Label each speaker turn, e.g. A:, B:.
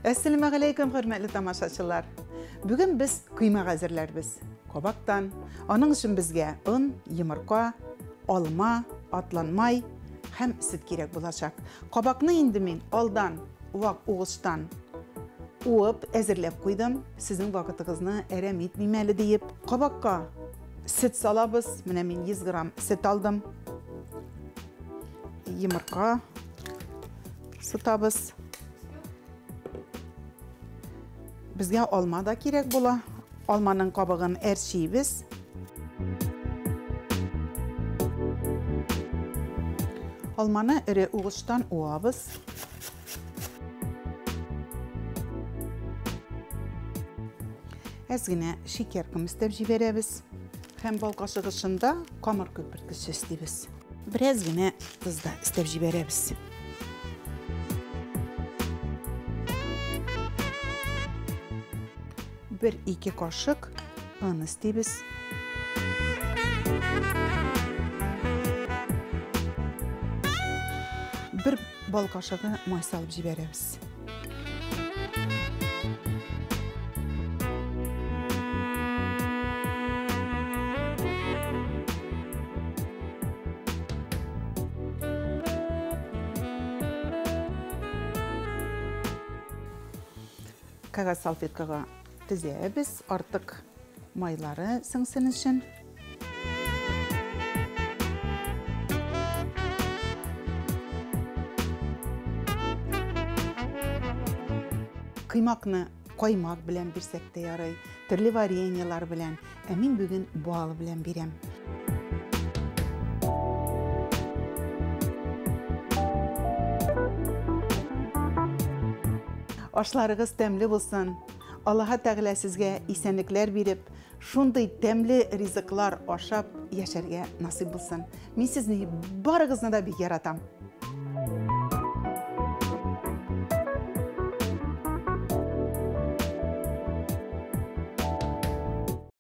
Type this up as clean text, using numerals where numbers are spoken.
A: Әссәламәгаләйкүм, хөрмәтле тамашачылар. Бүген без коймак әзерләрбез. Кабактан. Аның өчен безгә он, йомырка, алма, атланмай һәм сөт кирәк булачак. Кабакны инде мин алдан вак угычтан уып әзерләп куйдым. Сезнең вакытыгызны әрәм итмим әле диеп. Кабакка сөт салабыз. Менә мин 100 грамм сөт алдым. Йомырка сытабыз. Безгә алма да кирәк була. Алманың кабыгын әрчибез. Алманы эре угычтан уабыз. Әз генә шикәр ком өстәп җибәрәбез. Һәм бал кашыгы шында камыр күперткече өстибез. Бераз генә тоз да өстәп җибәрәбез. Бер-ике кашык он өстибез. Бер бал кашыгы май салып җибәрәбез. Кәгазь салфеткага тезәбез, артык майлары сеңсен өчен. Кыймакны каймак белән бирсәк тә ярый, төрле вареньелар белән. Ә мин бүген бал белән бирәм. Ашларыгыз тәмле булсын. Аллаһы Тәгалә сезгә исәнлекләр биреп, шундый тәмле ризыклар ашап яшәргә насыйп булсын. Мин сезне барыгызны да бик яратам.